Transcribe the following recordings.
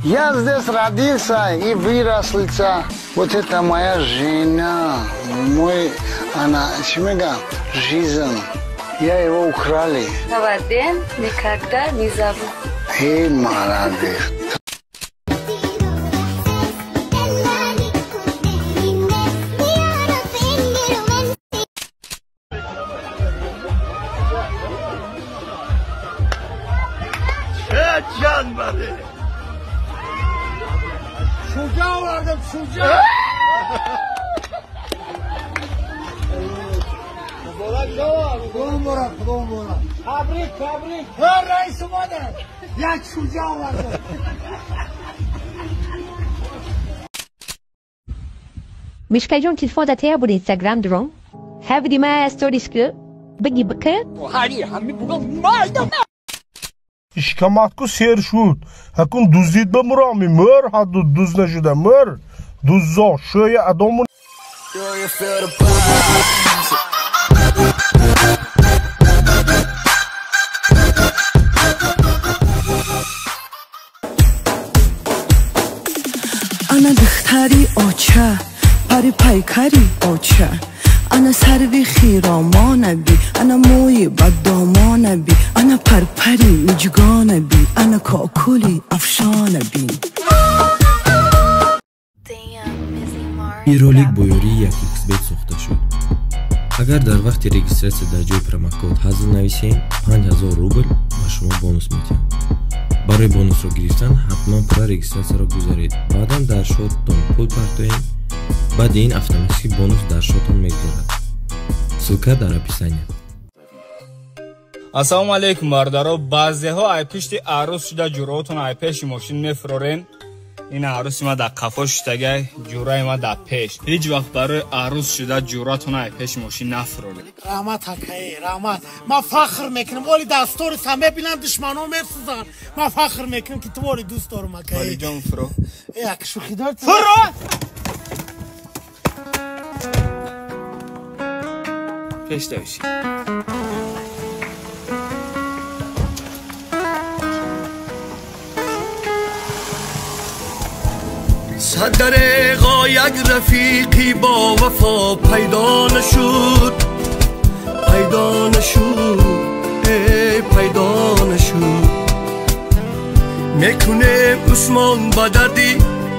Я здесь родился и вырослся. Вот это моя жена, мой, она, чимега, жизнь. Я его украли. День никогда не забуду. Эй, молодец. Şuca vardım, şuca! Табрик, табрик! Ҳар раис омада! Як шуҷа овардам! Мишкаҷон, телефон датая буд, Инстаграм дуром. Ҳавди ма сторис ки биги бика. Ишкаматку сер шуд. Ҳакун дуздид ба муроми мӯр, ҳаду дуз нашуда мӯр. Дуззо шӯя адому. Ана духтари оча, пари пайкари оча, ана сарви хиромонаби, ана мӯи баддомонаби, ана парпари миҷгонаби, ана кокули афшонаби. Ин ролик бо ёрии 1xBet сохта шуд. Агар дар вақти регистратсия дар ҷои промокод ҳазл нависем, 5000 рубл ба шумо бонус медиҳам. Барои бонусро гирифтан ҳатман пурра регистратсияро гузаред. Баъдан дар шоттон пул партоед. Баъди ин автоматически бонус дар шоттон мегузарад. Ссылка дар описания. Ассалому алайкум, бародаро. Баъзеҳо ай пишти арӯс шуда ҷуръотон ай пеши мошин мефурорен. Ин арӯси ма дар қафо шудагай, ҷураи ма дар пеш. Ҳеҷ вақт барои арӯс шуда ҷуръатон ай пеши мошин нафуроред. Раҳмат, акае, раҳмат. Ман фахр мекунам. Оли дар сториса мебинам, душмано месӯзанд. Ман фахр мекунам, ки ту оли дӯст дорам, акае. Олиҷон, фуро. Э, ак шӯхӣ дор. Фуро! Пеш давиши. Садареға як рафиқи бо вафо пайдо нашуд, пайдо нашуд, эй пайдо нашуд. Мекунем Усмон ба дарди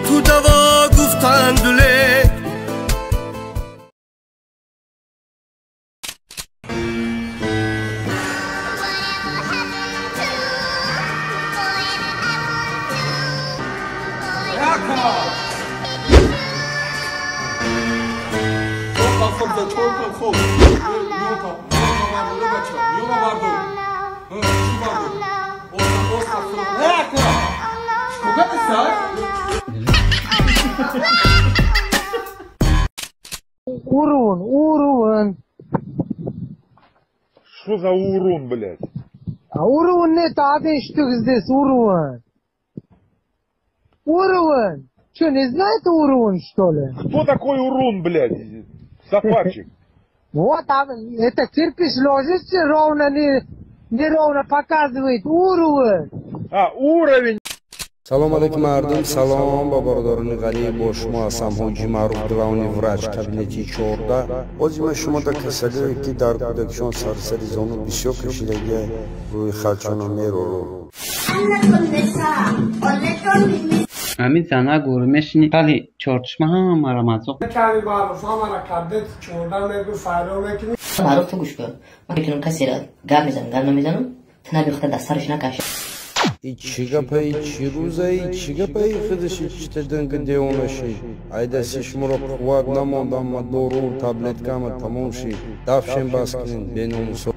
ту даво гуфтанд ле. Урун, урун. Что за урун, блядь? А урун это один штук здесь, урун. Урун. Что, не знаете урун, что ли? Кто такой урун, блядь? Сафарчик. Вот, а, это кирпич ложится ровно, неровно показывает уровень. А, уровень. Салом алейкум, мардум, салом ба бародарони ғариб, бо шумо ҳастам Ҳоҷи Маъруф, главный врач кабинети 14. Ҳозир ман шумо дар касалие ки дар кӯдакишон сарсари зону бисёр кашидагия рӯи халчона мерору. Ҳамин зана гур мешини, кали чорчишма ҳамара мазоқ. Ками маъруф ҳамара кабинети 14 мегӯ файро мекунӣ. Маъруф, ту гӯш кун. Ман метавонам касеро гап мезанам, гап намезанам, ту набихта дар сараш накаш. И чӣ гапаи, чӣ рӯзаи, чӣ гапаи худаши чита динги девонаши. Айдаси шуморо қувват намондам, ма дору таблеткама тамом шид. Дафшем бас кунед, беномусо.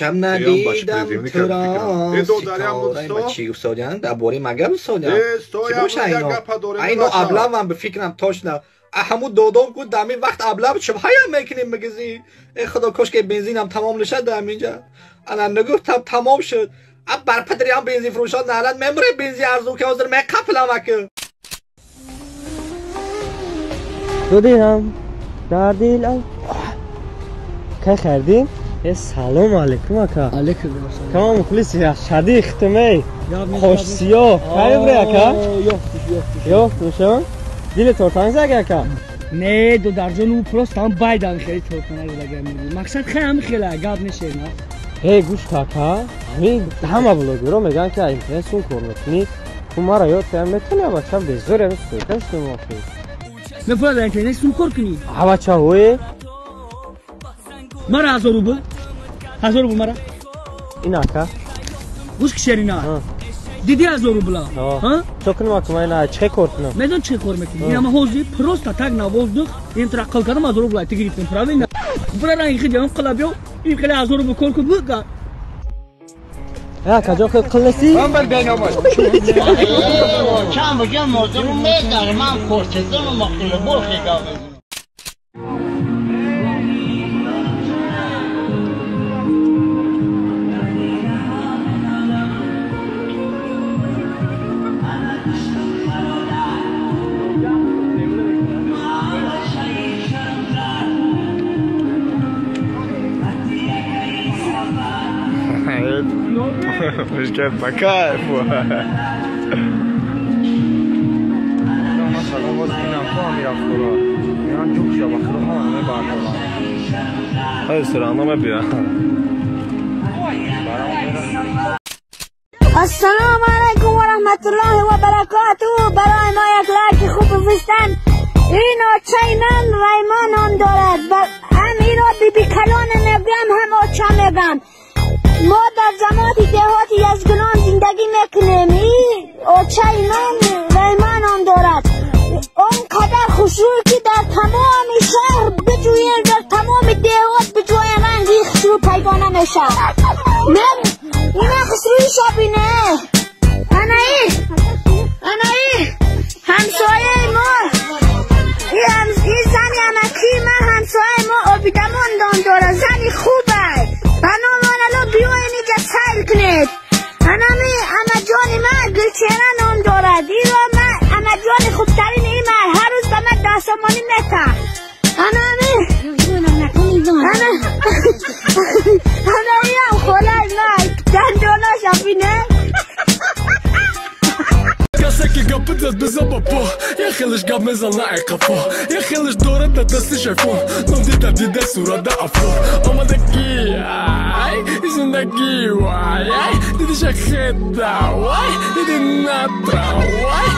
Шаб надидам туро ситораи ма. Чӣ устодян? Дар бораи ма гап устодян? Чӣ боша ино? Ино аблавам ба фикрам точно. Ҳамун додом ку дар ин вақт аблав шубҳаям мекунем мегизи. Э худо, кошке бензинам тамом нашад дар инҷа. Ана нагуфтам, тамом шуд. Аб бар падариам бензин фурӯшон налат мемуре, бензин арзун ки ҳозир меқафлам аку. Додирам дар дил кай хардим? Э, салом алейкум, ака. Алейкум ассалом. Кама мухлиси шади хитмей. Хошсиё. Кай бре, ака? Ёфтиш, ёфтиш. Ёфтушон? Дили тортан заг, ака? Не, додарҷон, ӯ просто ҳам байдан хеле тортана зага мегӯ. Мақсад хеле ҳам хеле гап нешена. Э, гӯш ака. Ҳамин ҳама блогерро мегӯянд ки интернет сун кор мекунӣ. Ту мара ёд кардам, метавонӣ бача безор ҳамин сойка шудем охир. Мефоҳад интернет сун кор кунӣ? Ҳа, бача, ҳое? Мара 1000 рубл. 1000 рубл мара. Ин, ака. Гӯш ки, шерина. Диди 1000 рубла? Ҳа? Чо кунам, ака, ман ина чӣ кор кунам? Медон чӣ кор мекунӣ? Ина ма ҳозир просто так на воздух ин тра қил кардам, 1000 рубла ти гирифтем, правильно? Бра ранги хиди ам қила биё, ин хеле 1000 рубл кор кун буга. Ака ҷон, қил нестӣ? Ман бар беномоз. Чанд бигам мозуру медарам, ман корчезону мақтулу бурхи гап мезанам. Мишка по кайфу. Масалан, боз инам то мерафт худо. Инам ҷук шуда, ба худо ҳама мебардорам. Хеле сирано мебия. السلام علیکم و رحمت الله و برکاته. برای ما یک لایک خوب بفرستن. این آچه من ریمان نام دارد. هم این را بی بی کلان میگم، هم آچه میگم. ما در جماعت دهات یزگنان زندگی میکنیم. این آچه من ریمان نام دارد. آن قدر خوشروی که در تمام شهر بجوید، در تمام دهات بجوی من این خوشرو پیدا نمیشه. من اینا خوشروی شبینه. انا ای انا ای همسایه ما، این زنی امکی من همسایه ما آبیدمان دام داره. زنی خوبه. بنابراین بیاین اینجا سیل کنید. انا می اما جان من گلچهره نام دارد. این را من اما جان خوبترین این من هر روز به من 10 سامانی میته. انا می انا انا هم خاله من دنداناش افینه. Касе ки гап зад бизан ба по, я хелеш гап мезана ай қафо, я хелеш дорад дар дастиш айфон, ном дида дида сурада афо омадаги ай зиндагӣ вай ай дидиша хеда вай диди натра вай.